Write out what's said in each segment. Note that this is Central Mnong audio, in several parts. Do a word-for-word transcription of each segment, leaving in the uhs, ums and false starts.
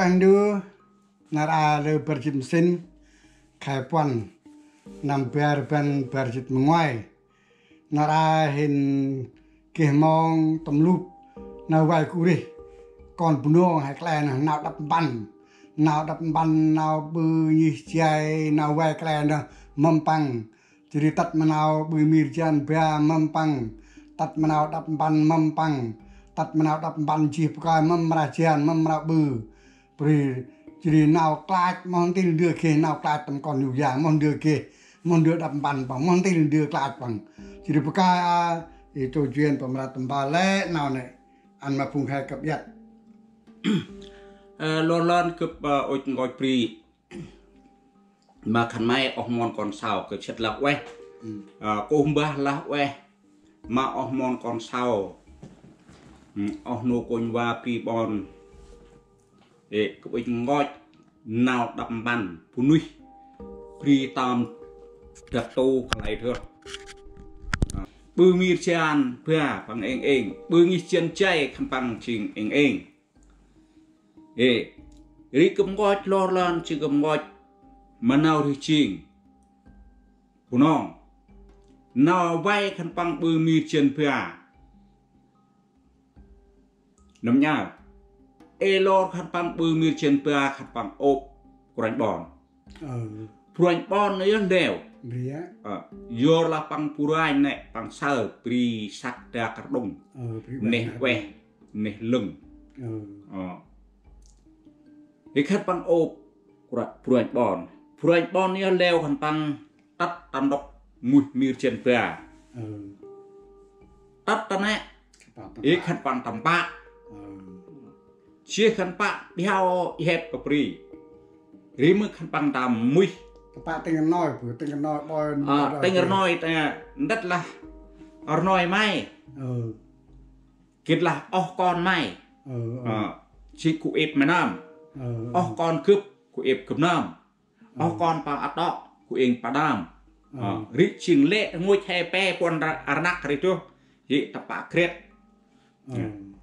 Ăn du, nar a lơ bar jêt ma sĭn, khay puăn, năm bar rbăn bar jêt ma nguay. Nar a hên geh mong tâm lup nau vay gŭ rêh. Kon Bunong he kăl e nơh nau đăp mpăn. Nau đăp mpăn, nau ƀư nhih jay, nau vay kăl e nơh mâm păng. Jêh ri tât ma nau ƀư mir jan ba mâm păng. Tât ma nau đăp mpăn mâm păng. Tât ma nau đăp mpăn jêh bơh kơi mâm mra jan, mâm mra ƀư. Bri, jêh ri nau klach, moh ntil ndơ geh nau klach tâm kon Yôk Yang, moh ndơ geh, moh ndơ đăp mpăn păng, moh ntil ndơ klach păng. Jêh ri bơh kơi a, i tô chuyên pơmra tâm ba lĕ nau nê, ăn ma phung he kăp iăt. Ơ, lor lơn kơp, ơ, ŭch nkoch bri. Ma khân may oh mon kon sau kơ sĭt lah ueh. Ơ, kô̆ mbah lah ueh. Ma oh mon kon sau. Hmm, oh nô kônh va bri ƀon. Ê, kơ ŭch nkoch nau đăp mpăn bunuyh. Bri tâm dăp tu kăl e dơh. Ƀư mir jan ba păng êng êng. Ƀư nhih jan jay khân păng jêng êng êng. Ê, ri kơp nkoch lor lơn jêng kơp nkoch ma nau rêh jêng. Bunong. Nau vay khân păng ƀư mir jan ba. Nâm nau. Ê lor khân păng ƀư mir jan ba khân păng ôp kôranh ƀon. Ơ. Kôranh ƀon nê yơh leo. Bri a. Ơ, yor lah păng kôranh nê, păng saơ bri săk dak kơrdŭng. Ơ, bri neh ueh. Ueh, neh lưng. Ơ. Ơ. Ê khân păng ôp kôra-, kôranh ƀon. Kôranh ƀon nê yơh leo khân păng tât ta ndŏk muih mir jan ba. Ơ. Tât ta nê. Khân păng tâm pă. Ê khân păng tâm pă. Ơ. Jêh khân păng biao i hep kơ bri. Ri mơ khân păng tâm muih. Tâm pă tĭng rnoi, bu tĭng rnoi ƀon. Ơ, tĭng rnoi ta ndât lah rnoi may. Ơ. Gĭt lah oh kon may. Ơ, ơ. Ơ, jêh gŭ êp may nơm. Ơ, ơ. Oh kon gâp, gŭ êp gâp nơm. Oh kon păng ăt đŏk, gŭ êng păng đam. Ơ. Ơ, ri jêng lĕ rngôch he pe puăn ra-, rnăk ri dôh. Ri ta pă krêt. Ơ.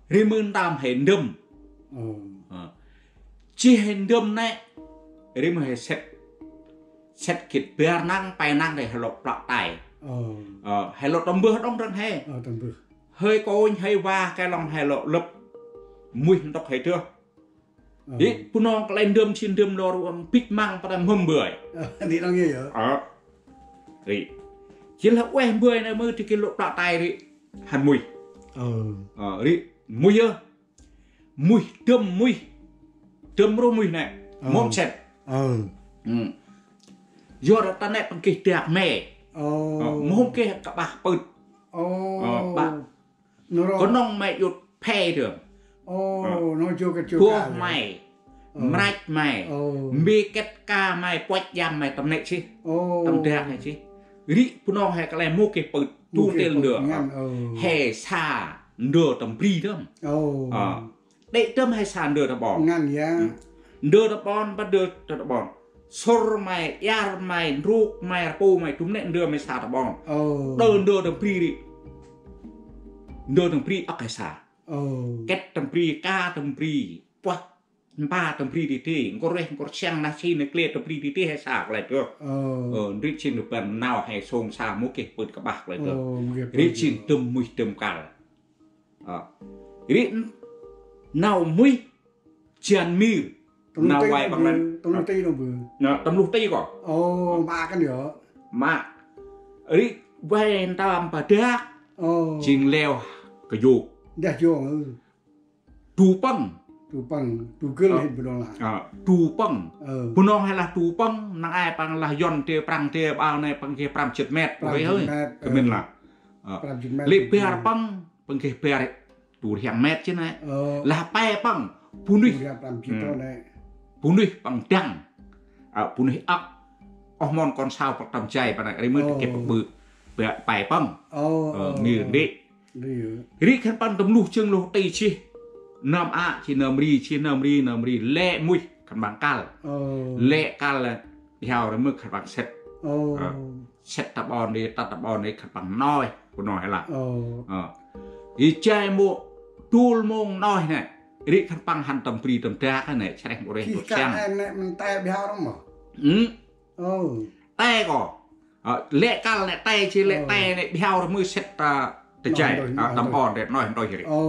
Ri mưn đam he ndâm. Ơ. Ơ. Jêh he ndâm nê. Ri mơ he sĕt. Sĕt gĭt bar năng, pe năng ri he lŏ plăk tay. Ơ. Ơ, he lŏ tâm bơh đŏng răng he. Ơ, tâm bơh. Hơi kônh, hơi va, kơi lŏng he lŏ lăp. Muih ntŭk he dơh. Ơ. Ê, Bunong kăl e ndâm, si ndâm lor, ơ, bĭch măng, pă ta mhâm bơi. Ơ, ni đŏng yơh. Ơ. Ri. Jêh lah ueh bơi nê mơ, ti gĭt lŏ plăk tay ri. Hăn muih. Ơ. Ơ, ri. Muih yơh. Muih, dâm muih. Dâm rô muih nê. Ơ. Mâm sĕt. Ơ. Ơ. Yor ta nê păng geh dak me. Ơ. Ơ, mhâm geh kƀah pưt. Ơ. Ơ, pă. Nô rô. Kơnŏng may yŭt phe dơm. Ơ. Ơ. Nô jô kơ jô. Boh may. Ơ. Mrach may. Ơ. Mbi kĕt ka may, puăch jăm may tâm nê sih. Ơ. Tâm dak nê sih. Ri Bunong he kăl e mô geh pưt. Mô geh pưt, ntil ndơ. Ngăn, ơ. He sa ndơ tâm bri dơm. Ơ. Ơ. Đê̆ dơm he sa ndơ ta ƀon. Ngăn ya. Ơ. Ndơ ta ƀon, pă ndơ ta ƀon. Sŭr may, iăr may, ndrôk may, rpu may, dŭm nê ndơ may sa ta ƀon. Ơ. Đơ ndơ ta bri ri. Ndơ ta bri âk he sa. Ơ. Kĕt ta bri, ka ta bri, puăh mpa ta bri ti ti, nkôr rêh, nkôr siăng, nah si nê klê ta bri ti ti he sa kơ lĕ dơh. Ơ. Ơ, ndri jêng nơh bân nau he sông sa mô geh pưt kƀah kơ lĕ dơh. Ơ, mô geh pưt. Ri jêng dơm muih dơm kăl. Ơ. Ri nau muih jan mir. Tâm luh ti nê bơ, tâm luh ti nê bơ. Nê, tâm luh ti kŏ. Ơ, ma kăn yơh. Ma. Ri vay ntơm pa dak. Ơ. Jêng leo kơ yôk. Dah yôk, ơ. Du pâng. Du pâng, du gâl. Ơ. Hên Bunong lah. Ơ, du pâng. Ơ. Bunong he lah du pâng, năng ai păng lah Yuăn dê, Prăng dê, bao nê păng geh prăm jêt met. Prăm jêt met, hơi. Ơ. Kơ mĭn lah. Ơ. Prăm jêt met. Lĕ bar pâng, păng geh bar du rhiăng met jêh nê. Ơ. Lah pe pâng, bunuyh. Du rhiăng prăm jêt tơ nê. Bunuyh păng dăng. Ơ, bunuyh âk. Oh mon kon sau păng tâm jay păng nê, ri mơ. Ơ. Geh păng ƀư. Pe, pe pâng. Ơ, ơ, ơ. Mir ndri. Ri khân păng tâm luh jêng luh ti jêh. Nơm a, jêh nơm ri, jêh nơm ri, nơm ri. Lĕ muih khân păng kăl. Ơ. Lĕ kăl, hiao ri mơ khân păng sĕt. Ơ. Ơ. Sĕt ta ƀon ri, tât ta ƀon ri khân păng noi, kơ noi lah. Ơ. Ơ. Ri jay mô, dôl mông noi nê. Ri khân păng hăn tâm bri tâm dak nê, sreh mô reh Jih mô kăl siăng. Em nê mân tay biau răm mô. Hmm. Ơ. Tay kô. Ơ, lĕ kăl nê tay chi lĕ Ơ. Tay nê biau răm mô sĭt ta, ta Nói jai. Nói Ơ, tâm Nói. On rê, nói nói rê. Ơ,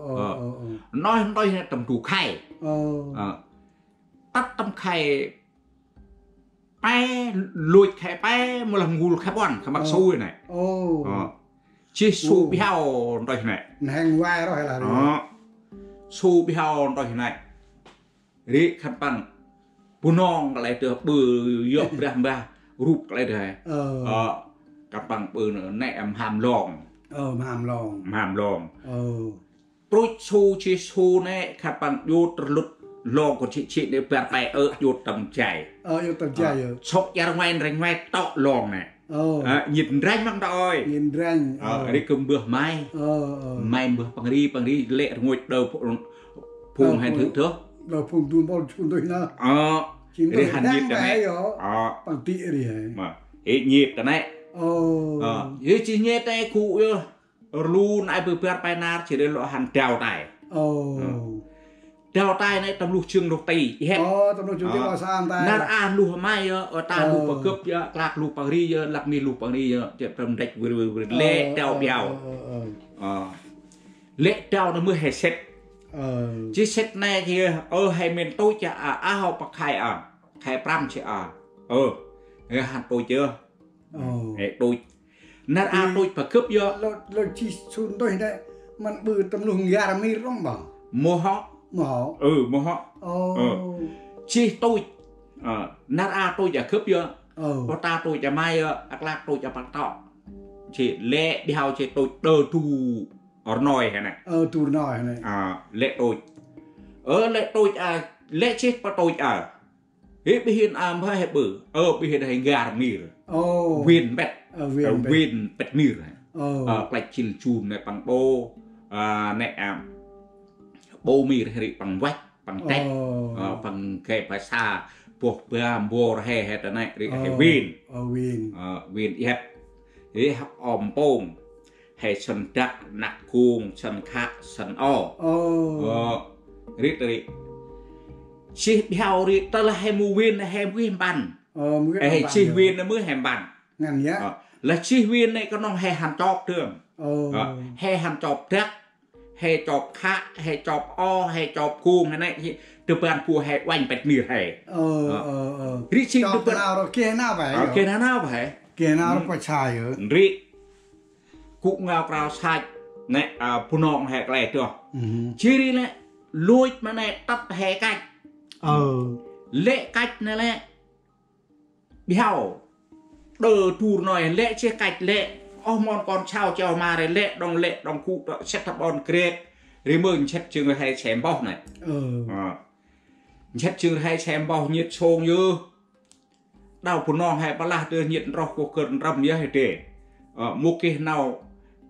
ơ, Ơ. Ơ, ơ. Nói nói rê tâm du khay. Ơ. Ơ. Tât tâm khay pe, lôch khay pe, mâu lah ngul khay puăn, khay măk Ơ. Su nê. Ơ. Ơ. Jih su Ơ. Biau răm nê. Nê hên vai răm hê lah rê. Ơ. Su biau răm nê. Ri khân păng Bunong kăl e dơh ƀư yơk brah mbah rup kăl e dơh. Ơ. Ơ, khân păng ƀư nê em Mham Long. Ơ, Mham Long. Mham Long. Ơ. Trôch su jih su nê khân păng djôt rlŭt long kơ jê̆ jê̆ nê bar pe ơ djôt tâm jai. Ơ, djôt tâm jai Ơ, ơ. Sŏk jar ngoai reng ngoai tŏ long nê. Ơ. Ơ, nhit ndrănh măng ta ơi. Nhit ndrănh, Ơ, ơ. Ri kơ mbơh mai. Ơ, ơ. Mai mbơh păng ri, păng ri lĕ rngôch đơ phung Đơ hên phung. Thử thớh. Đơ phung du mpôl chun tui nơ. Ơ. Ri hăn nhit ta nê. Ơ. Păng tĭ ri hê. Mơ. Ê nhit ta nê. Ơ. Ơ. Ê jêh nhit ta nê khu yơh. Rlu nai bơ bar pe nar jêh ri lŏ hăn đao tay. Ơ. Ơ. Đao tay nê tâm luh jâng luh ti, i hĕt. Ơ, tâm luh jâng ti Ơ. Bar sa tay. Nar a luh mai yơh, ơ, ta luh Ơ. Păng gâp yơh, klak luh păng ri yơh, lăp mi luh păng ri yơh, jêh tâm ndrăch wir wir wir, Ơ, lĕ đao ơ, biau. Ơ, ơ, ơ. Lĕ đao nê mơ hê sĭt. Ơ. Jêh sĭt nê jêh, ơ, hê mĭn tôch a, a, a hŏ păng khay a, khay prăm jêh a. Ơ, hê hăn tôch yơh. Ơ. Hê tôch. Nar a Ri. Tôch păng gâp yơh. Lơ, lơ jêh sun tôch nê, mân ƀư tâm luh ngar mir răm mô. Mô hŏ. Mô hŏ. Ơ, mô hŏ. Ơ. Ơ. Jêh tôch. Ơ, nar a tôch a gâp yơh. Ơ. Ơ ta tôch a mai yơh, a klak tôch a păng tŏ. Jêh lĕ biau jêh tôch đơ du rnoi hê nê. Ơ, du rnoi hê nê. Ơ, lĕ tôch. Ơ, lĕ tôch a, lĕ jêh pa tôch a. Hê ƀư hên a mhe hê ƀư. Ơ, ƀư hên hê ngar mir. Ơ. Wên pet. Ơ, wên Ơ, pet. Wên pet mir. Ơ. Ơ, klach jêl jun nê păng ƀô. A, nê a. Ƀô mir hê ri păng văch, păng têk. Ơ. Ơ, păng gay ba sa. Boh ba mbor hê hê ta nê ri hê Ơ. Wên. Ơ, wên. Ơ, wên i hĕt. Ri hăp om pông. Hê sân dak, năk gung, sân khă, sân o. Ơ. Ơ, ri ta ri. Jêh biau ri ta lah hê mâu wên hê mâu geh mpăn. Ơ, mâu geh Ê, mpăn jêh yơh. Wên nê mâu hê mpăn. Ngăn yơh. Ơ, lah jêh wên nê knŏng hê hăn chop dơm. Ơ. Ơ, hê hăn chop dak, hê chop khă, hê chop o, hê chop gung, hê nê, hê, tơ ban bu hê uănh pet mir hê. Ơ, Ơ. Ơ, ơ. Ri jêh Chop tơ ban nau rơ geh nau bê Ơ, yơh. Geh nau nau bê. Geh nau rơ Hmm. pa sa yơh. Ri. Gŭ ngao krao sach nê, a, Bunong hê kăl e dơh. Mhm. Jêh ri lĕ lôch ma nê tât hê kăch. Ơ. Lĕ kăch nê lĕ biau. Đơ du rnoi lĕ jêh kăch lĕ. Oh mon kon sau chau ma ri lĕ đŏng lĕ đŏng gŭ đŏng sĭt ta ƀon Grek. Ri mơ nsĭt jâng hê se mboh nê. Ơ. Ơ. Nsĭt jâng hê se mboh nhêt sông yơh. Đao Bunong hê pah lah dơ nhêt nroh kôh kơr nrăm yơh hê đê. Ơ, mâu geh nau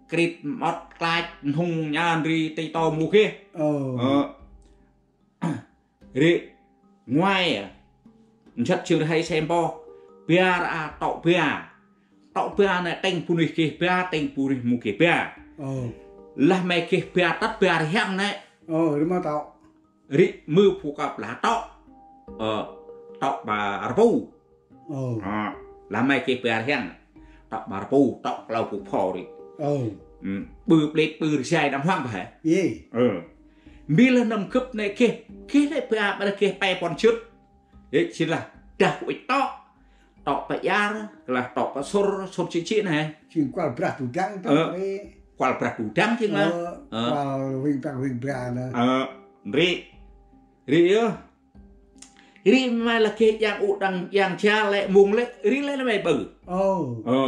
krit mŏt klach nhŭng nhan ri ti to mâu geh. Ơ. Ơ. Ri ngoai a. Nsĭt jâng hê se mboh. Bar a tŏ ba. Tŏ ba nê tĭng bunuyh geh ba, tĭng bunuyh mâu geh ba. Ơ. Lah may geh ba tât ba rhiăng nê. Ơ, ri ma tŏ. Ri mơ phu kăp lah tŏ. Ơ, tŏ ba rpu. Ơ. Ơ, lah may geh ba rhiăng. Tŏ ba rpu, tŏ klâu phu pho ri. Ơ. Ơ, ƀư plêt ƀư rsai đăm huăng bah. Yê. Ơ. Mbi lah năm gâp nê geh, geh lĕ ba, ba lah geh pe puăn jât. Ê, jêh lah dah kơ ŭch tŏ. Tŏ pa iar, lah tŏ pa sur, sur jê̆ jê̆ nê. Jêng kuăl brah du dăng tŏ Ơ, ri. Kuăl brah du dăng jêng lah. Ơ, Ơ. Kuăl huêng brah huêng brah nê. Ơ, ri. Ri yơh. Ri may lah geh yang u đăng yang jal lĕ mông lĕ, ri lĕ lah may ƀư. Ơ. Ơ.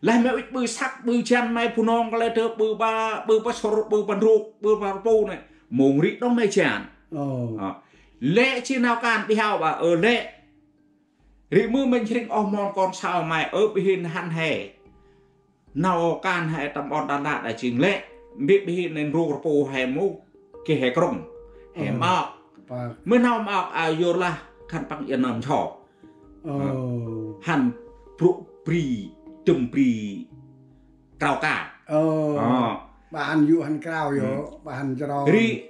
Lah may ŭch ƀư săk, ƀư jan may Bunong kăl e dơh, ƀư pa, ƀư pa sur, ƀư pa ndrôk, ƀư pa rpu nê. Mông ri đŏng may jan. Ơ. Ơ. Lĕ jêh nau kan biau ba, ơ lĕ. Ri mơ mĭn jring oh mon kon sau may ơ bơh hên hăn he. Nau kan he tâm ƀon đa đa đa jêng lĕ. Mbĭt bơh hên nê ndrôk rpu he mâu. Geh he krŭng. He Ơ. Mơk. Păng. Mơ nau mơk a yor lah khân păng yên nơm cho. Ơ. Hăn brŭ bri, dŭm bri. Krao ka. Ơ. Ơ. Ba hăn yŭ hăn krao yơh, ba hăn chro. Ri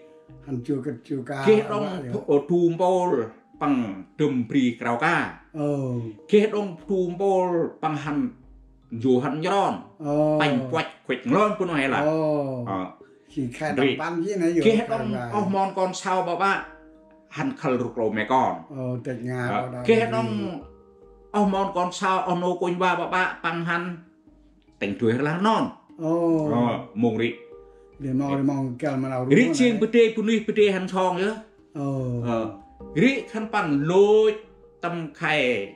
Hăn jô kĭt jô ka. Geh đŏng, ơ, du mpôl păng dŭm bri krao ka. Ơ. Geh đŏng du mpôl păng hăn jô hăn njron. Ơ. Păng puăch khuêch nglon Bunong he lah. Ơ. Ơ. Geh đŏng oh mon kon sau ƀaƀă hăn khâl rŭ klô me kon. Ơ, têk nga. Ơ, geh đŏng oh mon kon sau oh nô kônh va ƀaƀă păng hăn tĭng dui rlah non. Ơ. Ơ, mông rĭ. Rĭ mông, rĭ mông kăl ma nau rŭ rĭ jêng bơh đê bunuyh bơh đê hăn song yơh. Ơ. Ơ. Rĭ khân păng lôch tâm khay,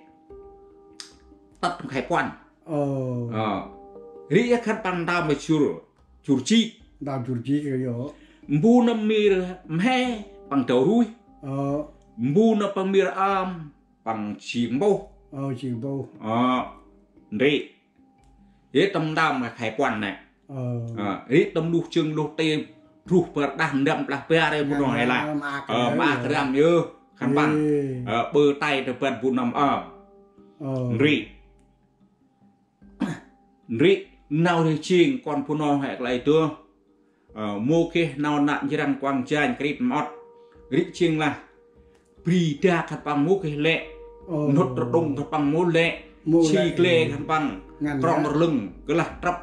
tât tâm khay puăn. Ơ. Ơ. Rĭ yơh khân păng ntơm ma jŭr, jŭr jik. Ntơm jŭr jik yơh. Mbu nâm mir mhe păng dâu ruih. Ơ. Mbu nâm păng mir ơm păng jik mbuh. Ơ, jik mbuh. Ơ. Rĭ. Rĭ tâm ntơm khay puăn nê. Ơ. Ơ, rĭ tâm luh jâng luh tê, ruh bar đah ndăm blah bar rê Bunong he lah. Ơ, ma kram yơh. Khân păng. Ơ, ƀơ tay tơ ban bu nâm ơm. Ơ. Rĭ. Rĭ nau rê jêng kon Bunong he klei dơh. Ơ, mô geh nau nă njrăng kuăng janh krit mŏt. Rĭ jêng lah. Bri dak khân păng mô geh lĕ. Ơ. Nŭt rđŭng khân păng mô lĕ. Mô lĕ. Si gle khân păng. Ngăn trong rlưng, glah trăp.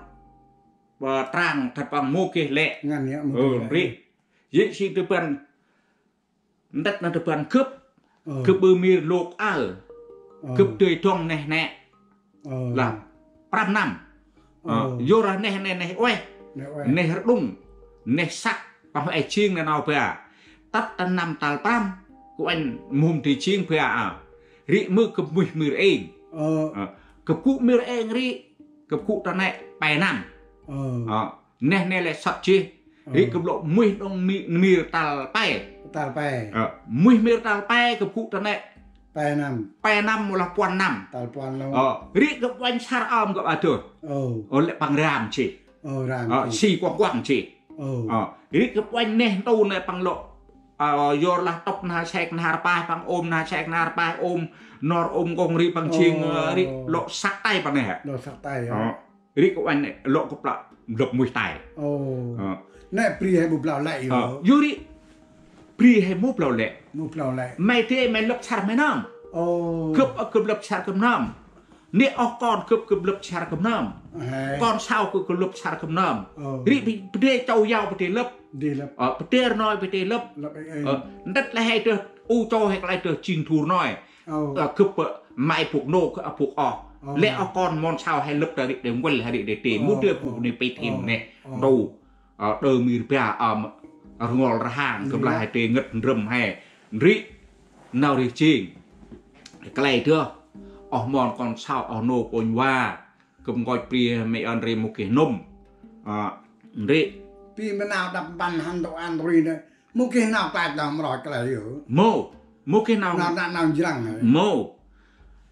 Ơ, trang khân păng mô geh lĕ. Ngăn yơh, mô geh lĕ. Ơ, rĭ. Yêk si tơ ban Ntĭt nơh tơ ban gâp. Ơ. Gâp ƀư mir lôk aơ. Ơ. Gâp dơi dŏng neh nĕ. Ơ. Lah prăm năm. Ơ. Ơ. Yor neh nĕ neh ueh. Neh ueh. Neh rđŭng. Neh săk. Păng ueh jêng neh nau ba. Tât ta năm tal prăm. Kônh mhum dơi jêng ba a. Rĭ mơ gâp muih mir êng. Ơ. Ơ. Gâp gŭ mir êng rĭ. Gâp gŭ ta nĕ pe năm. Ơ. Ơ. Neh nĕ lĕ săk jêh. Ơ. Rĭ gâp lŏ muih đŏng mi-, mir tal pe. Tal pe. Ơ, muih mir tal pe gâp gŭ ta nĕ. Pe năm. Pe năm mâu lah puăn năm. Tal puăn lŏng. Ơ, rĭ gâp uănh săr ơm gâp aduh. Ơ. Ơ, lĕ păng ram jêh. Ơ, ram jêh. Ơ, si kuăng kuăng jêh. Ơ. Ơ, rĭ gâp uănh neh ntu nĕ păng lŏ. Ơ, yor lah tŭp na sek na rpaih păng ôm na sek na rpaih ôm. Nor ôm kông rĭ păng jêng, ơ, rĭ lŏ săk tay păng nĕ. Lŏ săk tay, ơ. Ơ. Rĭ kơ uănh nĕ lŏ kơ plă lăp muih tay. Ơ. Ơ. Nĕ bri he mâu blau lĕ yơh. Ơ. Yua rĭ. Bri he mâu blau lĕ. Mâu blau lĕ. May dê may lăp săr may nơm. Ơ. Gâp, gâp lăp săr gâp nơm. Nĕ oh kon gâp, gâp lăp săr gâp nơm. He. Kon sau gâp, gâp lăp săr gâp nơm. Ơ. Rĭ bri, bri dê châu yau bri dê lăp. Dê lăp. Ơ, bri dê rnoi bri dê lăp. Lăp ê ê. Ơ, ntĭt lĕ he dơh, u châu he klei dơh jêng du rnoi. Ơ. Ơ, gâp, ơ, may bôk nôk, ơ, bôk oh. Ơ. Lĕ oh kon mon sau he lăp ta rĭ đê ngvăl he rĭ đê tê. Ơ, mâu dơi bôk nê pê thim nê. Ơ. Ntu. Ơ, đơ mir ba, ơ, rngol rhang, gâp lah he tê ngăt ndrơm he. Rĭ, nau rê jêng. Klei dơh. Oh mon kon sau, oh nô kônh va. Gâp nkoch bri may ăn rê mâu geh nŭm. Ơ, rĭ. Bri ma nau đăp mpăn hăn tŭ ăn rĭ nê. Mâu geh nau klach nau mrôch klei yơh. Mâu. Mâu geh nau. Nau, nau, nau njrăng, hê. Mâu.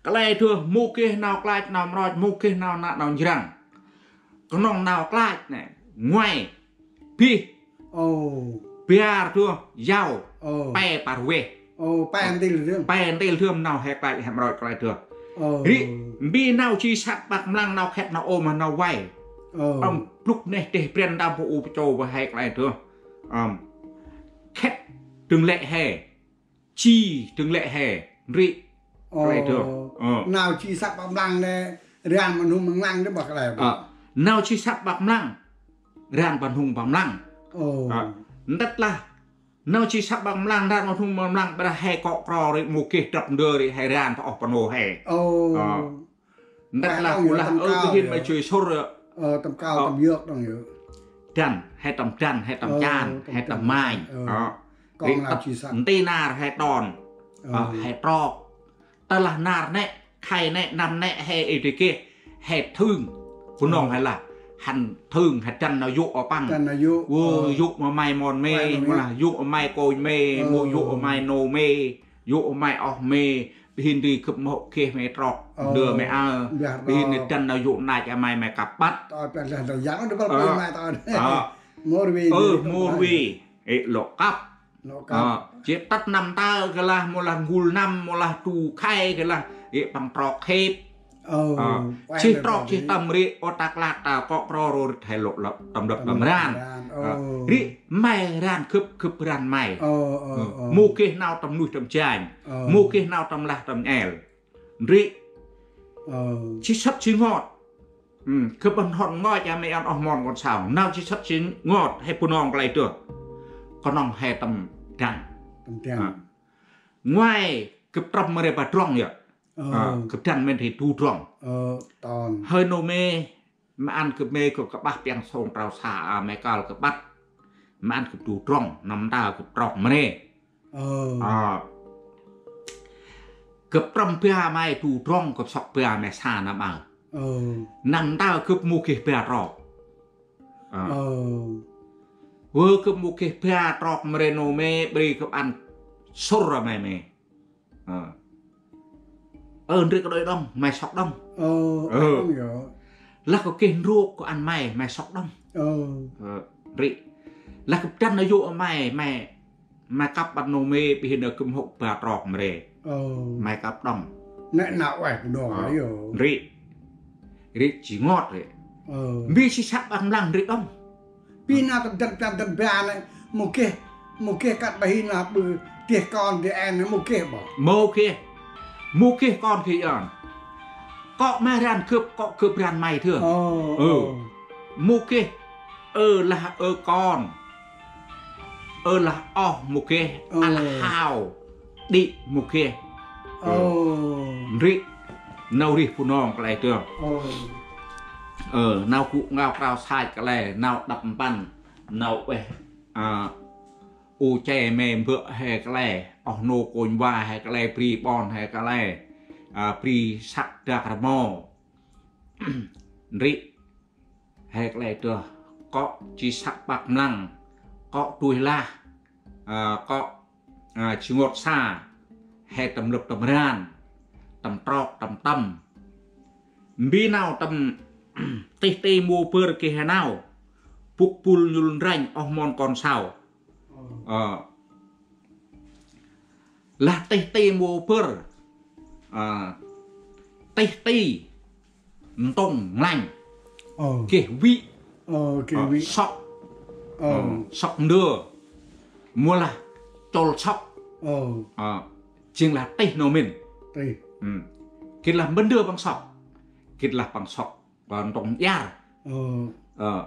Klei dơh mâu geh nau klach nau mrôch, mâu geh nau nă nau njrăng. Knŏng nau klach nê. Ngoai. Bih. Ơ. Bar dơh, yau. Ơ. Pe par veh. Ơ, pe ntil dơh. Pe ntil dơh nau he klach he mrôch klei dơh. Ơ. Rĭ, mbi nau ji săk ƀăk mlăng nau khĕt nau ôm nau vay. Ơ. Ơm, blŭk neh deh bren đam pô u pô châu pô he klei dơh. Ơm. Khĕt dâng lĕ he. Ji dâng lĕ he. Rĭ. Ơ. Klei dơh. Ơ. Nau ji săk ƀăk mlăng nê, ran ma nhŭng ma mlăng dê ƀăk klei. Ơ. Nau ji săk ƀăk mlăng. Ran ma nhŭng ma mlăng. Ơ. Ơ. Ntĭt lah. Nau ji săk ƀăk mlăng, ran ma nhŭng ma mlăng, ƀiălah he kŏ kro rĭ mâu geh drăp ndơ rĭ he ran ta oh pano he. Ơ. Ơ. Ntĭt lah ơ, ƀiălah ơ, tâm kau bơh hên yơh. May joi sŭr yơh. Ơ, tâm kau, ơ, tâm yơk đŏng yơh. Dăn, he tâm dăn, he tâm chan, tâm he tâm chan. Manh. Ơ. Ơ. Kong rĭ nau tâp ji săk. Nti nar he ton. Ơ. Ơ, he trok. Tơ lah nar nĕ, khay nĕ, năm nĕ, he ê dê geh, he thương. Bunong he lah, hăn thương, he dăn nau yô̆ ơ păng. Dăn nau yô̆. Ơ, ơ, yô̆ ma may mon mê, may mon mê. Mâu lah yô̆ ma may kônh mê, ơ, mâu yô̆ ma may nô mê. Yô̆ ma may oh mê, bơh hên dê gâp mâu geh may trok, ơ, ndơ may aơ. Bơh hên dê dăn nau yô̆ năch a may may kăp ƀăt. Tơ, bơh lah dâu yang, dâu băl, ơ, kônh may tơ. Ơ. Mor vi, ơ, mor vi. Ê, lŏ kăp. Lŏ kăp. Ơ, jêh tât năm tơ geh lah, mâu lah ngul năm, mâu lah tu khay geh lah. Ê, păng trok hêp. Ơ, Ơ, ueh jêh nê trok bơh jêh ri. Tâm ri, ô ta klak ta kŏ pro ro ri he lŏ lăp tâm lăp Tâm tâm lăp ran. Ran, Ơ, ơ. Ri may ran gâp, gâp ran may. Ơ, ơ, Ơ, ơ. Mâu geh nau tâm nuih tâm janh. Ơ. Mâu geh nau tâm lah tâm el. Ri. Ơ. Jêh sât jêh ngot. Ơ, gâp ăn hŏn ngot ya may ăn oh mon kon sau. Nau jêh sât jêh ngot, he Bunong kăl e dơh. Knŏng he tâm dăng. Tâm dăng. Ơ. Ngoai gâp trâm mre ba drŏng yơh. Ơ. Ơ, gâp dăn mre du drŏng. Ơ, ton. Hơi nô mê, ma ăn gâp mê gâp kƀah piăng sông trao sa, a, mê kăl gâp ƀăt. Ma ăn gâp du drŏng, năm ta gâp trok mre. Ơ. Ơ. Gâp trâm ba may du drŏng, gâp sŏk ba may sa năm aơ. Ơ. Năm ta gâp mâu geh ba trok. Ơ. Ơ. Wơ gâp mâu geh ba trok mre nô mê, bri gâp ăn sŭr a may mê. Ơ. Ơ, ndri kơ đôi đŏng, may sŏk đŏng. Ơ, Ơ. Đŏng yơh. Lah kơ geh ndrôk kơ ăn may, may sŏk đŏng. Ơ. Ơ, ndri. Lah kơ dăn a yô̆ may, may, may kăp ƀăt nô mê, bhi nơ gâp hŏk ba trok mre. Ơ. May kăp đŏng. Nê nau ueh đŏng Ơ. Yơh. Ndri. Ri jêh ngot ri. Ơ. Mbi si săk ƀăng mlăng ndri đŏng. Pi na tâm dăn, tâm dăn ba nê, mâu geh, mâu geh kăt ba hi na bư, geh kon, geh en, mâu geh bơh. Mâu geh. Mâu geh kon geh en. Kŏ may ran gâp, kŏ gâp ran may thưa. Ơ, Ơ. Ơ. Mâu geh. Ơ lah ơ kon. Ơ lah oh mâu geh. Ơ. Ăn hao. Đĭ mâu geh. Ơ. Ơ. Ndri. Nau rêh Bunong kăl e dơh. Ơ. Ơ, nau gŭ ngao krao sach kăl e, nau đăp mpăn, nau ueh, a, u che mê mbơ̆ he kăl e, oh nô kônh va he kăl e, bri ƀon he kăl e, a, bri săk dak rmo. Ndri. He kăl e dơh, kŏ jêh săk ƀăng mlăng, kŏ tuih lah, a, kŏ, a, jêh ngot sa, he tâm lŭp tâm ran, tâm trok, tâm tâm. Mbi nau tâm tih ti mô bơr geh he nau, bŭk bŭl nhŭl ndrănh oh mon kon sau. Ơ. Lah tih ti mô bơr. Ơ. Tih ti. Ntŭng nglanh. Ơ. Geh vĭ. Ơ, geh Ơ, vĭ. Sŏk. Ơ. Ơ, sŏk ndơ. Mâu lah chol sŏk. Ơ. Ơ. Jêng lah tih nô mĭn. Tih. Ơ. Gĭt lah mbơh ndơ păng sŏk. Gĭt lah păng sŏk. Ơ, ntŭng iăr. Ơ. Ơ.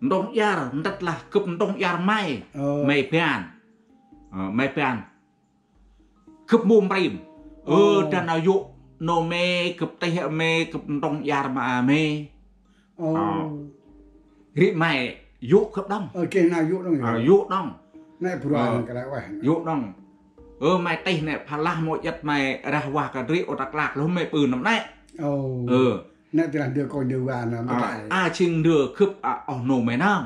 Ntŭng iăr, ntĭt lah gâp ntŭng iăr may. Ơ. May ban. Ơ, may ban. Gâp mâu mrêm. Ơ, Ơ. Dăn a yô̆ nô mê, gâp tih a mê, gâp ntŭng iăr ma a mê. Ơ. Ơ. Ri may yô̆ gâp đŏng. Ơ, geh nau yô̆ đŏng yơh. Ơ, yô̆ đŏng. Nê bru Ơ. Ăn kăl e ueh. Yô̆ đŏng. Ơ, may tih nê pha lah mâu iăt may rah vah kơ ndri ô ta klak lôh may ƀư năm nê. Ơ. Ơ. Nê tih lah ndơ kônh ndơ va nê Ơ. Mâu tay. A jêng ndơ gâp a oh nô may nơm.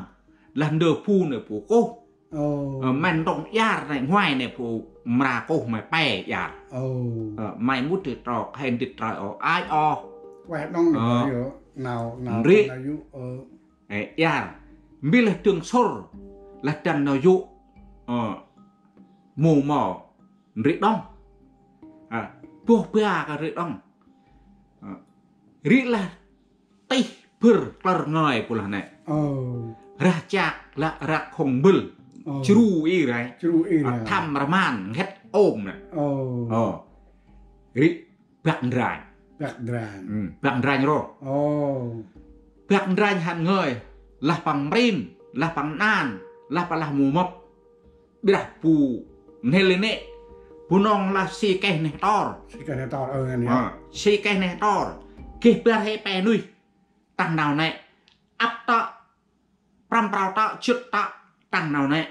Lah ndơ bu nê bu kôh. Ơ. Ơ, may ntŭng iăr nê ngoai nê bu mra kôh may pe iăr. Ơ. Ơ, may mŭt dĭt trok, he dĭt troi ôh, ai ôh. Ueh đŏng nê Ơ. Yơh, nau, nau Ndri. Nau yô̆, ơ. Ê, iăr. Mbi lah dâng sŭr, lah dăn nau yô̆. Ơ. Mâu mâu. Ndri đŏng. Ơ. Boh ba kơ ndri đŏng. Ơ. Ri lah tih bơr klơr ngơi bu lah nê. Ơ. Rah chak lah rak khŏng mbơl. Ơ. Jru i rai. Jru i Ơ, rai. Thăm rman nghet ôm nê. Ơ. Ơ. Ri băk ndrănh. Băk ndrănh. Ơ, băk ndrănh ro. Ơ. Băk ndrănh hăn ngơi. Lah păng mrêm, lah păng nan, lah păng lah mâu mâp. Brah bu nê lê nê. Bunong lah si keh neh tor. Si keh neh tor, ơ, ngăn yơh. Ơ, si keh neh tor. Geh bar he pe nuih. Tăng nau nê. Ăp tơ̆. Prăm prao tơ̆, jât tơ̆. Tăng nau nê.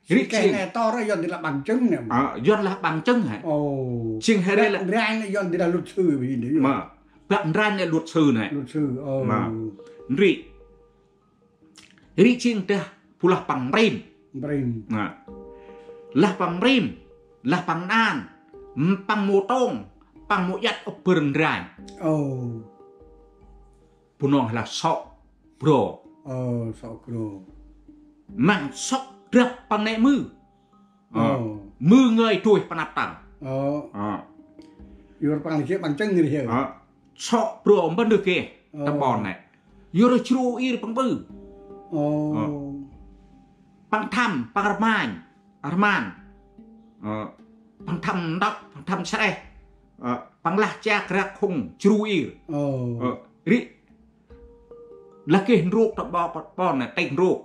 Si keh neh tor, Yuăn di lah bằng chứng nê. Ơ, Yuăn lah bằng chứng hê. Ơ. Jêng he ri lah. Băk ndrănh nê Yuăn di lah luật sư bi nê. Mơ. Băk ndrănh nê luật sư nê. Luật sư, ơ. Mơ. Ndri. Ri jêng dah bu lah păng mrêm. Mrêm. Nă. Lah păng mrêm, lah păng nan, păng mâu tông, păng mâu iăt ôh bơr ndrănh. Ơ. Bunong lah sŏk bro. Ơ, sŏk bro. Măng sŏk drăp păng nê mư. Ơ. Ơ. Mư ngơi dôih panăp tăng. Ơ. Ơ. Yor păng lĕ bằng chứng nê ri hê. Ơ. sŏ brô mbân rơh geh. Tâm ƀon nê. Yor jru ir păng ƀư. Ơ. Păng thăm, păng rmanh, rman. Ơ, păng thăm ntŭk, păng thăm sreh. Ơ, păng lah chak rak khŭng jru ir. Ơ, ri. Lah geh ndrôk ta ƀon, ƀon nê têk ndrôk.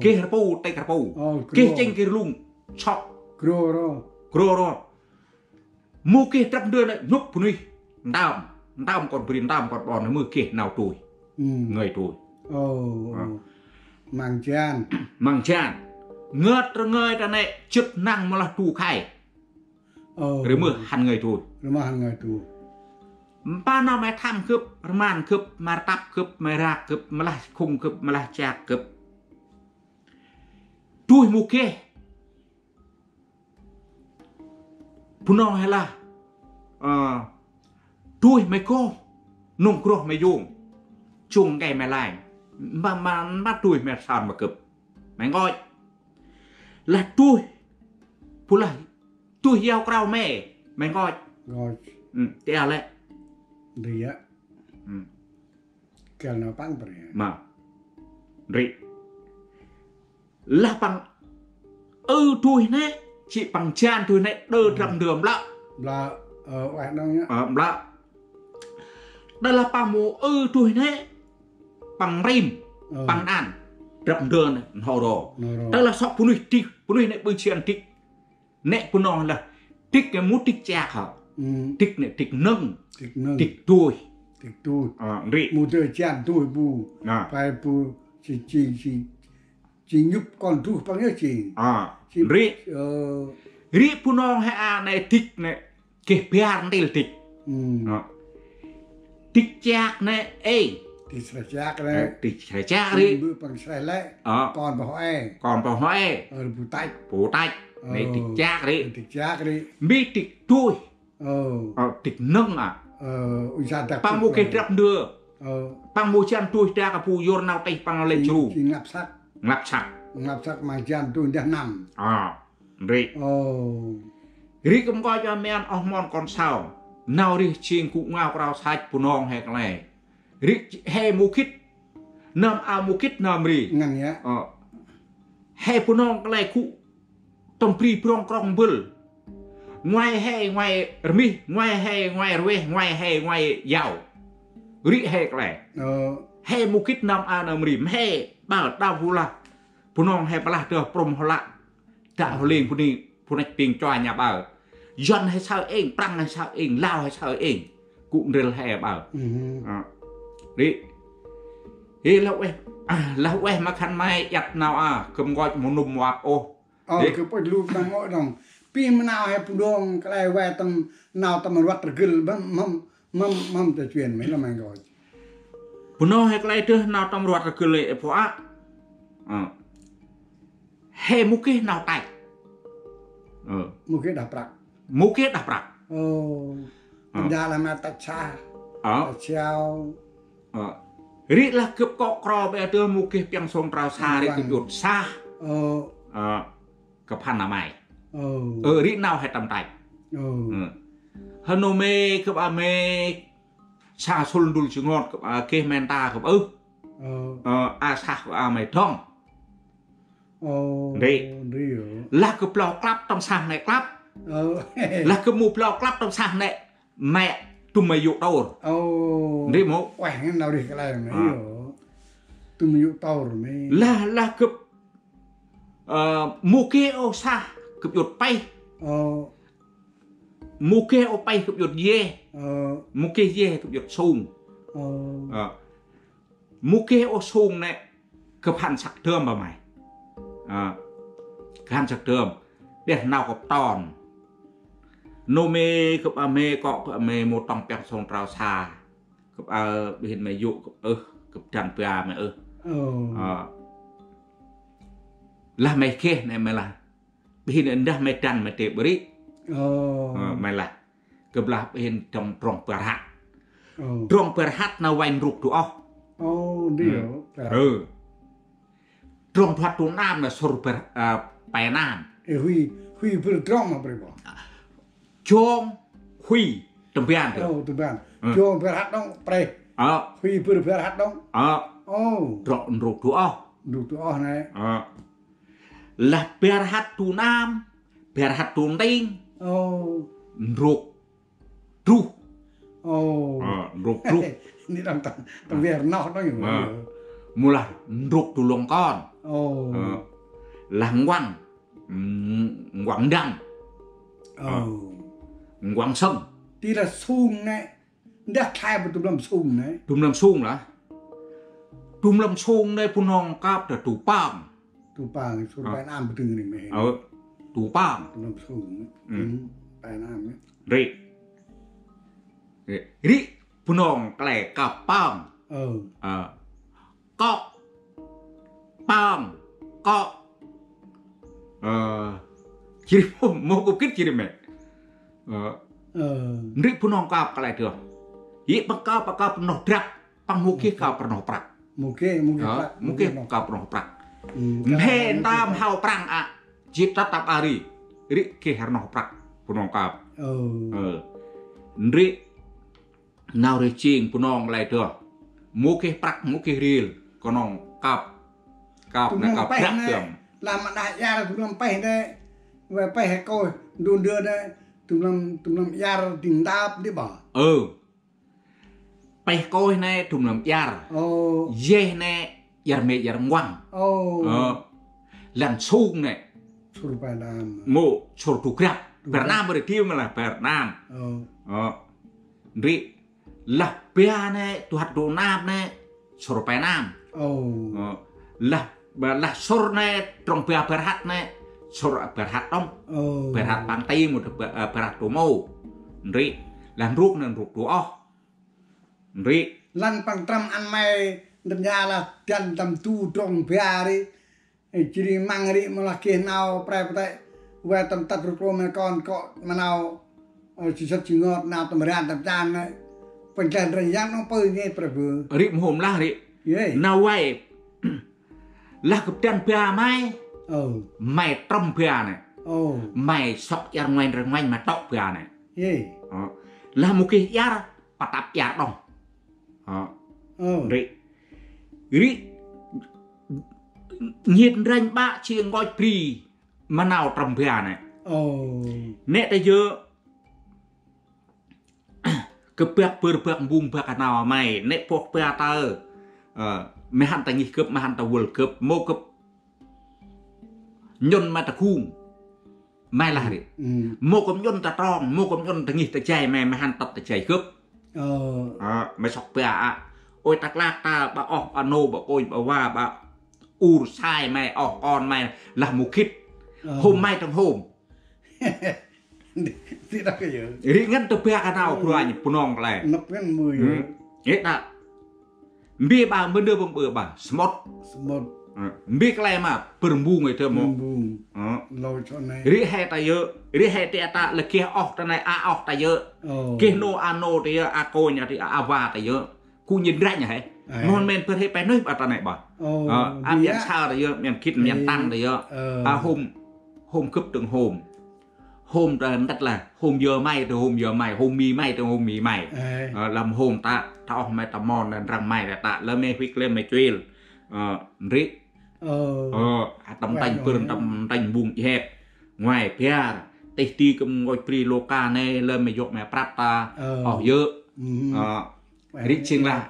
Geh rpu, têk rpu. Geh chêng, geh rlung. Sŏ. Grô ro. Grô ro. Mâu geh drăp ndơ nê nhŭp bunuyh. Ntơm. Ntơm kon bri, ntơm kon ƀon nê mâu geh nau tui. Ngơi tui. Ơ. Măng jan. Măng jan. Ngăt rngơi ta nê jât năng mâu lah du khay. Ơ. Ri mâu hăn ngơi tui. Ri mâu hăn ngơi tui. Mpa nau may thăm gâp, rman gâp, may rtăp gâp, may rak gâp, may lah khŭng gâp, may lah chak gâp. Tui mâu geh. Bunong he lah. Ơ, tui may gôh, nŭng groh may yông, chung kei may lanh. Mpa, mpa, mpa tui may san ma gâp. May ngôch. Lah tui, bu lah tui yao krao may, may ngôch. Ngôch. Tia lĕ. Ri a. Kêl nau păng bri. Ma. Ri. Lah păng ư tui nê, jêh păng jan tui nê, đơ drăp ndơ mlă. Mlă, ơ, ueh nong nhá. Ơ, mlă. Đa lah păng mâu ư tui nê, păng rim, păng ăn. Drăp ndơ nê, n'ho ro. N'ho ro. Đa lah sŏ bunuyh dik, bunuyh nê ƀư jan dik. Nê Bunong lah dik nê mâu dik chak hŏ. Dik nê dik nâng. Dik nâng. Dik tui. Dik tui. Ơ, ri. Mâu dơi jan tui bu. Pai bu, si, si, si. Jêng nhŭp kon druh păng yơh jêng. Ri. Ri Bunong he a nê dik nê geh bar ntil dik. Dik chak nê ê. Dik sreh chak nê. Dik sreh chak ri. Mbơ̆ păng sreh lĕ. Kon pô hŏ ê. Kon pô hŏ ê. Ơ, bu tăch. Bu tăch. Nê dik chak ri. Dik chak ri. Mbi dik tui. Dik nâng a. Păng mâu geh drăp ndơ. Păng mâu jan tui dak a bu yor nau têh păng lĕ jru. Jêng ngăp săk. Ngăp săk. Ngăp săk măng jan tui ndah năm. Ri. Ri kơm koi cho men oh mon kon sau. Nau rih jêng gŭ ngao krao sach Bunong he kăl e. Ri he mâu gĭt. Nơm a mâu gĭt nơm ri. Ngăn ya. He Bunong kăl e gŭ tâm bri brong krong mbâl. Ngoai he ngoai rmih, ngoai he ngoai rveh, ngoai he ngoai yau. Ri he kăl e. He mâu gĭt nơm a nơm ri, mhe ƀă đao bu lah. Bunong he plah dơh prŭm hŏ lă. Dak hŏ lêng bu ni, bu năch ping chua nha ƀă. Yuăn he saơ êng, Prăng he saơ êng, Lao he saơ êng. Gŭ ndrel he ƀă. Ri. Ê, lah ueh, lah ueh ma khân may iăt nau a, kơm nkoch mâu nŭm mâu ăp ôh. Ơ, kơm pôch lu ta ngôch đŏng. Pi ma nau he Bunong kăl e vay tâm nau tâm rvăt rgâl, mâm, mâm, mâm, mâm ta chuyên, mê lah may nkoch. Bunong he kăl e dơh nau tâm rvăt rgâl ê pô a. He mâu geh nau tăch. Mâu geh đah prăk. Mâu geh đah prăk. Ơ. Ơ. Nda lah ma tăch sah. Ơ. Tăch siau. Ơ. Ri lah gâp kŏ kro ƀiă dơh mâu geh piăng sông trao sa ri gâp yŭt sah. Ơ. Ơ. Gâp hăn a may. Ơ. Ơ, ri nau he tâm tăch. Ơ. Hơ nô mê gâp a mê sa sul ndŭl jêng ngot gâp a geh men ta gâp ơh. Ơ. Ơ, a sah gâp a may dŏng. Ri. Ri ơ. Lah gâp blao klăp tâm sah nê klăp. Ơ. Lah gâp mâu blao klăp tâm sah nê. Mê, tŭm mê yô̆ tôr. Ri mâu. Ueh, ngăn nau rih kăl e mê. Ơ. Tŭm mê yô̆ tôr mê. Lah, lah gâp, ơ, mâu geh ôh sah, gâp yŭt pêh. Ơ. Mâu geh ôh pêh gâp yŭt yeh. Ơ. Mâu geh yeh gâp yŭt sung. Ơ. Ơ. Mâu geh ôh sung nê, gâp hăn săk dơm ba may. Ơ, gâp hăn săk dơm. Ƀiăh nau gâp ton. Nô mê gâp a mê kŏ gâp a mê mâu tŏng piăng sông trao sa. Gâp a, ƀiăh hên may yô̆ gâp ơh, gâp dăn ba may ơh. Ơ. Ơ. Lah may geh nê may lah. Ƀiăh hên ndah may dăn may tê ƀri. Ơ. Ơ, may lah. Gâp lah ƀiăh hên trong, trong bar hăt. Ơ. Trong bar hăt nau vay ndrôk du oh. Ơ, ndri ơ. Ơ. Trong du hăt du nam nê sŭr bar, ơ, pe nam. Ê, huy, huy bâr trong ma bri bo. Jong, huy. Tâm ban dơh. Ơ, tâm ban. Ơ. Jong bar hăt đŏng, prêh. Ơ. Hui bâr bar hăt đŏng. Ơ. Ơ. Trŏ ndrôk du oh. Ndrôk du oh nê. Ơ. Lah bar hăt du năm, bar hăt du nting. Ơ. Ndrôk druh. Ơ. Ơ, ndrôk druh. Ni đŏng tâm, tâm ban rnoh đŏng. Ơ. Mâu lah ndrôk du lŏng kon. Ơ. Ơ. Lah nguăng. Ơ, nguăng ndăng. Ơ. Ơ. Nguăng sâng. Ti lah sung nê. Ndah khlay bơ du mlâm sung nê. Du mlâm sung lah. Du mlâm sung nê Bunong kăp dah du pang. Du pang, sŭr pai năm bơ dâng nê mê. Ơ, du pang. Du mlâm sung nê. Pai năm nê. Ri. Ri, Bunong khlay kăp pang. Ơ. Ơ. Kŏ. Pang. Kŏ. Ơ, jêh ri mâu, mâu gâp gĭt jêh ri mê. Ơ. Ơ. Ndri Bunong kăp khlay dơh. Yê păng kăp, păng kăp rnoh drăp. Păng mâu geh kăp rnoh prăk. Mâu geh, mâu geh prăk. Mâu geh kăp rnoh prăk. Mhe ntơm hao prăng a. Jêh tât ta ƀa ri. Ri geh rnoh prăk. Bunong kăp. Ơ. Ơ. Ndri Nau rêh jêng Bunong khlay dơh. Mâu geh prăk, mâu geh ril. Knŏng kăp. Kăp nê kăp prăk dơm. Lah ma đah iăr du mlâm pêh nê. Vay pêh he kôih, du ndơ nê. Du mlâm, du mlâm iăr dĭng ndap di bah. Ơ. Pêh kôih nê du mlâm iăr. Ơ. Yeh nê iăr mê iăr nguăng. Ơ. Ơ. Lăn sung nê. Sŭr pai năm. Mâu, sŭr du grăp. Bar năm bơ ri di mâu lah bar năm. Ơ. Ơ. Ndri. Lah ba nê, du hăt du nap nê, sŭr pai năm. Ơ. Ơ. Lah, ba, lah sŭr nê, trong ba bar hăt nê, sŭr bar hăt đŏng. Ơ. Bar hăt păng ti mâu, bar, ơ, bar hăt du mâu. Ndri. Lah ndrôk nê, ndrôk du oh. Ndri. Lăn păng trâm ăn may, ndrâm ya lah dăn tâm du trong ba ri. Ê, jêh ri măng ri mâu lah geh nau pre pơtê. Vay tâm tât rŭk rô mê kon kŏ ma nau, ơ, ji sât ji ngot nau tâm ran tâm chan nê. Păng geh ndrănh yang nong pơ ngê pre bơ. Ri mâu hôm lah ri. Yê. Nau vay. Lah gâp dăn ba may. Ơ. May trâm ba nê. Ơ. May sŏk iăr ngoanh rơh ngoanh may tŏk ba nê. Yê. Ơ. Lah mâu geh iăr, pa tăp iăr đŏng. Ơ. Ơ. Ri. Ri. Nhêt ndrănh ƀă jêng nkoch bri ma nau trâm ba nê. Ơ. Nê ta yơ. Kơ băk bâr băk mbung băk nau may. Nê pôk ba tơ. Ơ. May hăn ta ngih gâp, may hăn ta vâl gâp. Mâu gâp. Nhŭn may ta gung. May lah ri. Mâu gâp nhŭn ta trong, mâu gâp nhŭn ta ngih ta jay may, may hăn tât ta jay gâp. Ơ. Ơ, may sŏk ba a. Ôi ta klak ta, ƀă oh, ƀă nô, ƀă kônh, ƀă va, ƀă ur sai may, oh kon may, lah mâu gĭt. Ơ. Hôm may trong hôm. Ti đa kơ yơ. Ri ngăn ta ba ka nau bruă Bunong khlay. Năp ngăn mui yơ. Ê ta. Mbi ba mbơ̆ ndơ bơ̆ mbơ̆ ba, smôt. Smôt. Ơ, mbi khlay ma, bơ̆r mbung ê tơ mô. Bơ̆r mbung. Ơ. Lôi chọn nê. Ri he ta yơ, ri he ti ta lĕ geh oh ta nê, a oh ta yơ. Ơ. Geh nô a nô ta yơ, a kônh a ti a va ta yơ. Ku nhin ranh he. Ơ. Môn men bơ̆r he pe nuih ba ta nê ba. Ơ, a mian sa ta yơ, mian gĭt, mian tăng ta yơ. Ơ. A hôm, hôm gâp tơng hôm. Hôm ta ntât lah, hôm yơ may, ta hôm yơ may, hôm mi may, ta hôm mi may. Ơ. Ơ, lăm hôm ta, ta oh may ta mon, ta ndrăng may, ta, ta, lơ may huik lơ may chuil. Ơ, ndri. Ơ. Ơ, a tâm tanh bơ̆r, tâm tanh bung jep. Ngoai biar, tih ti kư̆m nkoch bri lôk ka nê, lơ may yôk may prăp ta. Ơ. Oh yơ. Ơ, ri jêng lah.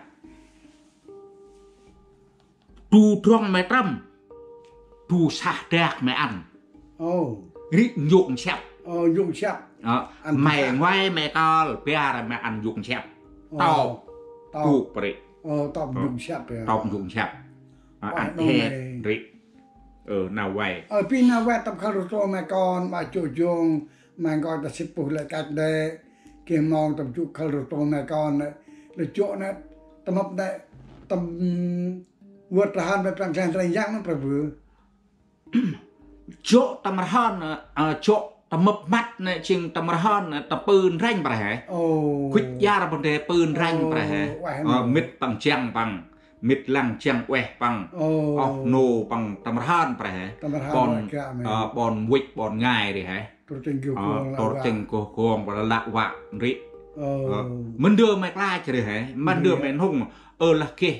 Du drŏng may trâm. Du sah dak may ăn. Ơ. Ri njŭk nsiăp. Ơ, njŭk nsiăp. Ơ, ăn may ngoai may kơl, biar may ăn njŭk nsiăp. Ơ. Tŏp. Tŏp. Tŭk pơri. Ơ, tŏp njŭk nsiăp ya. Tŏp njŭk nsiăp. Ơ, ăn he ri. Ơ, nau vay. Ơ, pi nau vay tâm khăl rŭ tơ may kon, may jŏ jŏng, may nkoch ta sĭt puh lĕ kăch đê. Geh mong tâm jŏ khăl rŭ tơ may kon, lĕ jŏ nê, tâm hăp nê, tâm Vơt rhăn bĕ păng seh ndrăng yang năn prăk bơ. Jŏ tâm rhăn, ơ, jŏ tâm mâp măt nê, jêng tâm rhăn nê, tâm pư ndrăng prăk he. Ơ. Kuch yar bơnde pư ndrăng prăk he. Ơ, mĭt păng jăng păng. Mĭt lăng jăng ueh păng. Ơ. Oh nô păng tâm rhăn prăk he. Tâm rhăn ƀon, ơ, ƀon wĭch ƀon ngai ri he. Tor cheng goh gong, tor cheng goh gong, ƀa lă vă ndri. Ơ. Ơ, mân dơ may klach ri he, mân dơ may nhŭng, ơ, lah geh,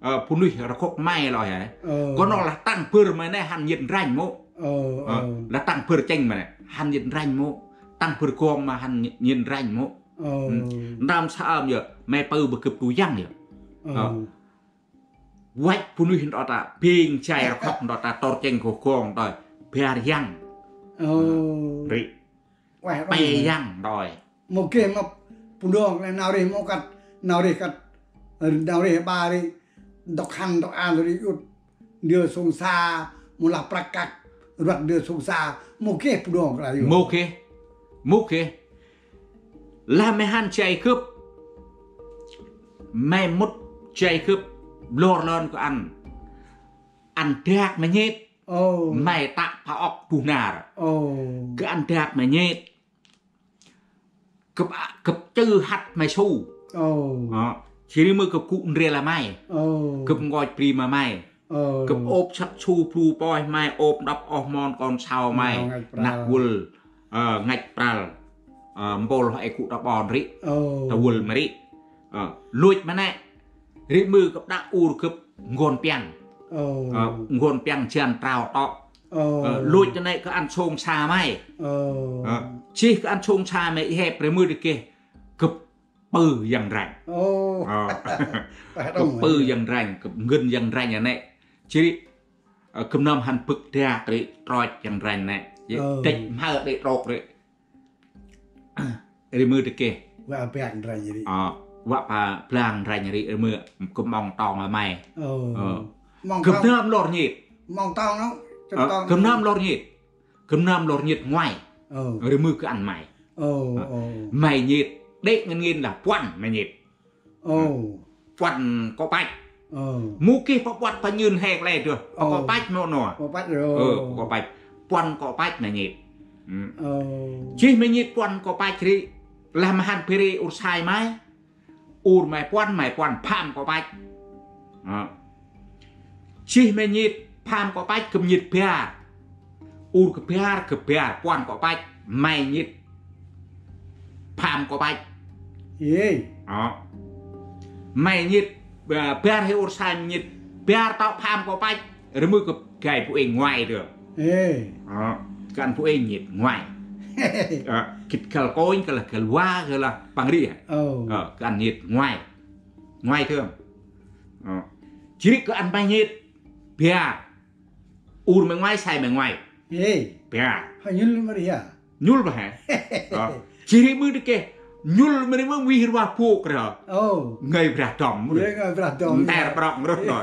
ơ, bunuyh rkhŭk may lơi he. Ơ. Kŏ nŏng lah tăng bâr may nê hăn nhĭt ndrănh mô. Ơ, ơ. Ơ, lah tăng bâr chêng may nê hăn nhĭt ndrănh mô. Tăng bâr gong may hăn nhĭt ndrănh mô. Ơ. Ơ. Ntơm sa ơm yơh, may pư bơ gâp tu yăng yơh. Ơ. Ơ. Văch bunuyh ntô ta, bêng jay rkhŭk ntô ta, tôr chêng gŏ gong ntô, bar yăng. Ơ. Ri. Ueh, pe yăng ntô. Mâu geh ma Bunong lĕ nau rêh mâu kăt, nau rêh kăt, nau rêh ba ri, ntŭk hăn ntŭk an ri yŭt, ndơ sông sa, mâu lah prăk kăk, rvăt ndơ sông sa, mâu geh Bunong kơ la yŭt. Mâu geh, mâu geh. Lah may hăn jay gâp, may mŭt jay gâp, lor lơn kơ ăn, ăn dak may nhêt, ơ, may tă pha ŏk bu nar. Ơ. Kơ ăn dak may nhêt. Gâp, gâp chư hăt may su. Ơ. Ơ. Jêh ri mơ gâp gŭ ndrel ma may. Ơ. Gâp nkoch bri ma may. Ơ. Gâp ôp săk su bru poih may, ôp đăp oh mon kon sau may. Ơ, ngăch pral. Năk vâl, ơ, ngăch pral. Ơ, mpôl hŏ ê gŭ ta ƀon ri. Ơ. Ta vâl may ri. Ơ, lôch ma nê. Ri mơ gâp đă ur gâp ngon piăng. Ơ. Ơ, ngon piăng jan trao tŏ. Ơ. Ơ, lôch ta nê kơ ăn sông sa may. Ơ. Ơ, jêh kơ ăn sông sa may i hep ri mơ ri geh gâp pư yăng ranh. Ơ. Ơ. Gâp pư yăng ranh, gâp ngăn yăng ranh a nê. Jêh ri, ơ, gâp nơm hăn bâk dak ri troch yăng ranh nê. Ơ. Dăch mhơ ri trôk ri. Ri mơ ri geh. Vă blang ranh ri. Ơ, vă pa blang ranh ri, ri mơ gâp mong tong ma may. Ơ. Ơ. Mong tong. Gâp nơm lor nhêt. Mong tong nô. Ơ, gâp nơm lor nhêt. Gâp nơm lor nhêt ngoai. Ơ. Ri mơ gâp ăn may. Ơ, ơ. May nhêt. Đê̆ ngăn ngên lah puăn may nhêt. Ơ. Puăn kŏ păch. Ơ. Mâu geh pa puăn pa nhưn he kơ lĕ dơh. Pa kŏ păch mâu nô. Kŏ păch ri. Ơ, pa kŏ păch. Puăn kŏ păch may nhêt. Ơ. Jêh may nhêt puăn kŏ păch ri. Lah may hăn bri ur sai may. Ur may puăn, may puăn pham kŏ păch. Ơ. Jêh may nhêt pham kŏ păch, gâp nhêt bar. Ur gâp bar, gâp bar, puăn kŏ păch, may nhêt pham kŏ păch. Ê. Ơ. May nhêt, ơ, bar he ur sai may nhêt bar tŏ pham kŏ păch, ri mơ gâp gay bu êng ngoai dơh. Ê. Ơ, gâp ăn bu êng nhêt ngoai. Ơ, gĭt găl kônh, gâl lah găl va, gâl lah păng ri. Ơ. Ơ, gâp ăn nhêt ngoai. Ngoai dơh. Ơ. Jêh ri gâp ăn may nhêt bar. Ur may ngoai, sai may ngoai. Ê. Bar. Hơ, nhŭl ma ri ha. Nhŭl ma he. Ơ. Jêh ri mơ ri geh. Nhŭl ma ri mơ vih rvah bôk ri ha. Ơ. Ngơi brah dom. Ngơi, ngơi brah dom. Nter prŏk ngrơh nô.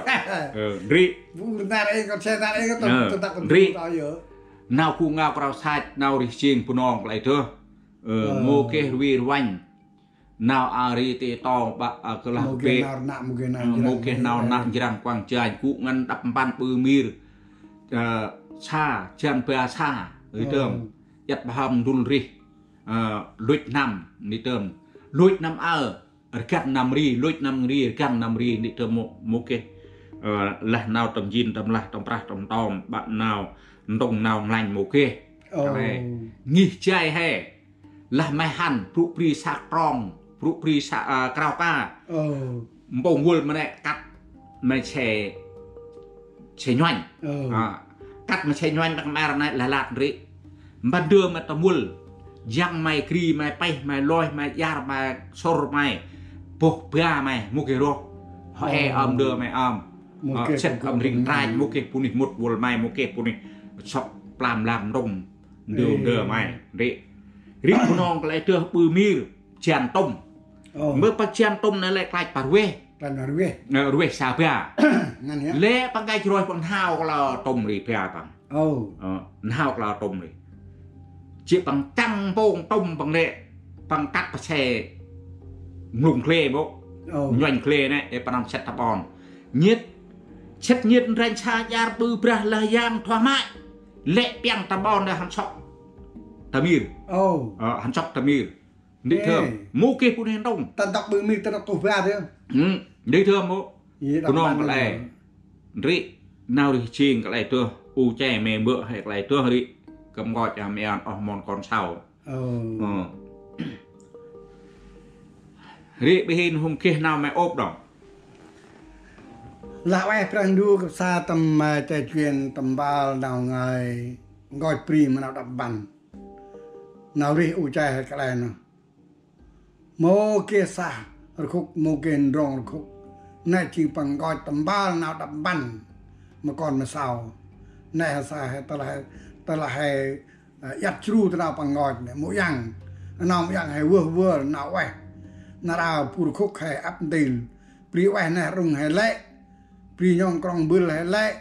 Ơ, ndri. Bu nter ê, kon se nter ê, kon tơk, ơ, tơk, tơk, ndri. Tơk, tơk, tơk. Nau gŭ ngao krao sach, nau rêh jêng Bunong kơ lĕ dơh. Ơ, ơ, mâu geh rvê rvănh. Nau a ri ti tong ƀă, a, kơ lah mâu geh bê. Nau rnăk, mâu geh nau, ơ, mâu njrăng, geh nau rnăk njrăng kuăng janh, gŭ ngăn đăp mpăn ƀư mir. Ơ, sa, jan ba sa, ri tơm. Ơ. Iăt ba hăm ndŭl rêh. Ơ, lôch năm, ri tơm. Lôch năm aơ, rgăn năm ri, lôch năm ri, rgăn năm ri, ri tơm mâu, mâu geh. Ơ, lah nau tâm jin, tâm lah, tâm prah, tâm tom, ƀă nau, ntŭng nau nglanh mâu geh. Ơ. Kăl e. Ngih jay he. Lah may hăn, brŭ bri sa trong, brŭ bri sa, a, krao ka. Ơ. Mpông vâl may nê kăt may se, se nhuănh. Ơ. A, kăt may se nhuănh, đăk mơ nê lah lăt ndri. Mpăn dơ may tâm vâl. Jăng may, gri may, pêh may, lôh may, iăr may, sŭr may. Boh ba may, mâu geh roh. Hŏ e ơm dơ may ơm. Mâu geh sĕt ơm ring trach, mâu geh bunuyh mŭt vâl may, mâu geh bunuyh sŏk plam lam ndŭng. Ndơ, ê, ndơ may, ri. Ri Bunong kơ lĕ dơh ƀư mir, jan tŭm. Ơ. Mơ pa jan tŭm nê lĕ klach pa rveh. Klach pa rveh. Ơ, rveh sa ba. Ngăn ya. Lĕ păng gay jroi păng n'hao kơ la tŭm ri ba păng. Ơ. Ơ, n'hao kơ la tŭm ri. Jêh păng tăng mpông tŭm păng lĕ, păng kăt pa se mlŭng gle mô. Ơ. Nhuănh gle nê, ê păng năm sĕt ta ƀon. Nhêt, sĕt nhêt ndrănh sa jar ƀư brah lah yang thua mach. Lĕ piăng ta ƀon đah hăn sŏk ta mir. Ơ. Ơ, hăn sŏk ta mir. Ndri thơm. Ê. Mâu geh bunuyh ntŭng. Ta ntŭk ƀư mir ta ntŭk tuh ba thơm. Ư, ndri thơm mô. Bunong kơ lĕ. Ndri, nau rêh jêng kơ lĕ dơh. U che me mbơ̆ he kơ lĕ dơh ri. Kăm nkoch a me ăn oh mon kon sau. Ơ. Ơ. Ri bơh hên hôm geh nau me ôp đŏng. Lah ueh Brah Ndu kăp sa tâm, ơ, che chuyên tâm mpơl nau ngơi nkoch bri ma nau đăp mpăn. Nau rêh u che he kăl e nơh. Mâu geh sah rkhŭk, mâu geh ndrŏng rkhŭk. Nê jêng păng nkoch tâm mpơl nau đăp mpăn ma kon ma sau. Nê he sa he tơlah, tơlah he, ơ, iăt jru ta nau păng nkoch nê, mâu yăng. Nau mâu yăng he vơh vơl nau ueh. Nar aơ bu rkhŭk he ăp ntil. Bri ueh neh rŭng he lĕ. Bri nhŏng krŏng mbơl he lĕ.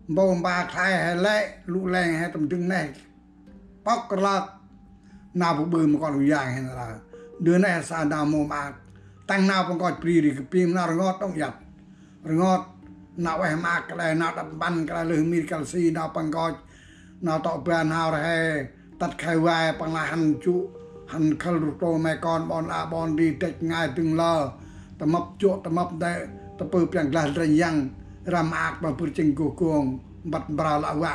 Mpômpa khlay he lĕ. Lŭ leng he tâm dâng neh pŏk krlak. Nau bu ƀư ma kon u yang he nar aơ. Ndơ neh sa nau mâu maak. Tăng nau păng nkoch bri ri kơp bri ma nau rngot đŏng iăt. Rngot, nau ueh maak kăl e, nau đăp mpăn kăl e, lơh mir kăl si, nau păng nkoch, nau tŏ ban hao rhe, tât khay vai, păng lah hăn jŭ, hăn khâl rŭ tô me kon, ƀon a ƀon ri, dăch ngai dâng lơ, tâm mâp jŏ, tâm mâp dê, tâm pư piăng glah ndrănh yăng, răm maak, ƀă bâr jêng gôh gông, mpăt mprơ lă vă.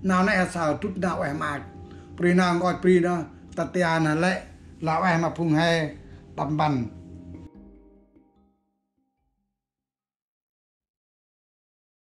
Nau nê sa dŭt nau ueh maak. Bri nau nkoch bri nơh, tât tian nơh lĕ, lah ueh ma phung he, đăp mpăn.